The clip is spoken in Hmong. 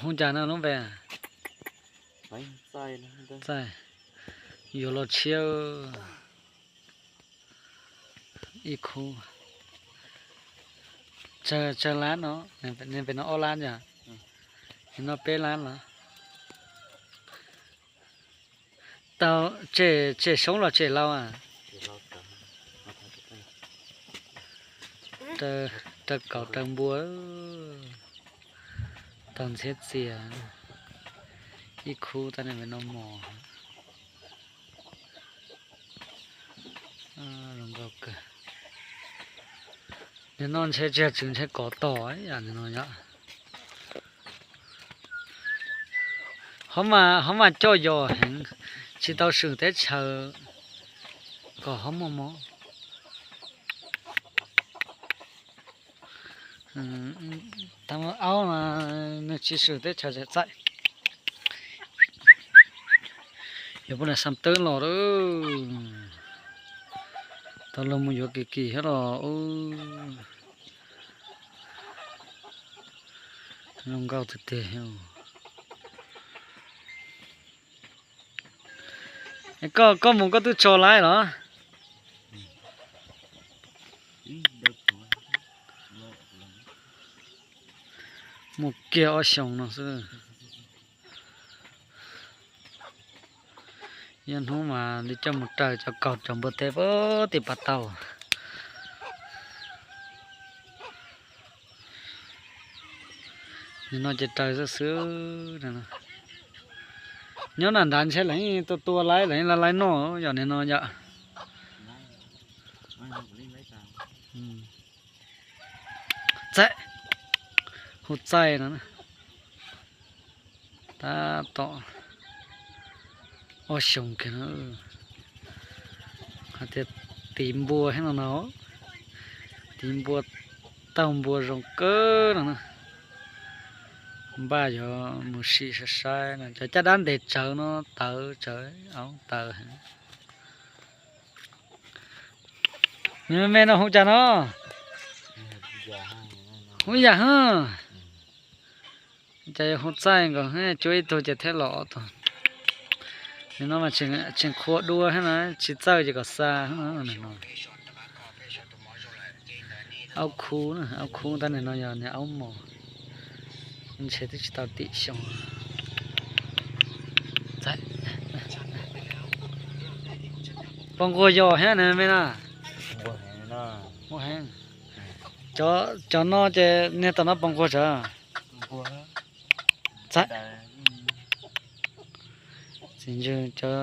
Hu cas no lub npe? Txaij, yuav los tshiab ib khub. Tsawg lab no? Nws pem no ob lab yom? Nws no peb lab los? Tau, tsem, tsem soob los tsem lau a? Raws kaus raws npua, tau ntxhiab txias, ib khub tab nim no mos. Zoo nkauj kawg. Nim no ntshe tsis yog tseem ntshe kov tom no yom. Hov mas coj yos heev, tsis tau swm teb chaws kom hov muaj mob. Aub, nws tsis swm teb chaws txaij. Yuav poj niam xam twb los lawm. Tau los mus yuav kim kim thiab los. Zoo nkauj tiag tiag. Koj, koj mus koj twb tso lawm los? Mus kiag ob xyoos no xwb. Yog hnub mas li coj mus raws cov kaus cov npua teb puag tim pas tau. Nim no ces raws xwb xwb. Nyob nram nrad ntshe lawv tua tua lawv, lawv lawv lawv noj yom, nim no yom. Txaij, hu txaij no. Tab tom ob xyoos kiag no. Hais tias tiv npua thiab no no, tiv npua, taug npua zoo kawg no na. Npaj yuav mus sim saib saib no, cov caj dab ntes tsawv no tawv tsawv, aub tawv. Nws me me no hu cas no? Hu yam hwj. Cas yuav hu txaij nkaus, cuab ib tug ces thiaj los ob tug. Nim no mas tseem qhua dua thiab na, tsis txawj ces kom xa no. Aub khub, aub khub tab nim no yog niag aub mos, ntshe twb tsis tau tim xyoo. Pos nquag yos thiab na me na. Cov no ces niag tom no pos nquag tsawv. Txiv ntswg cov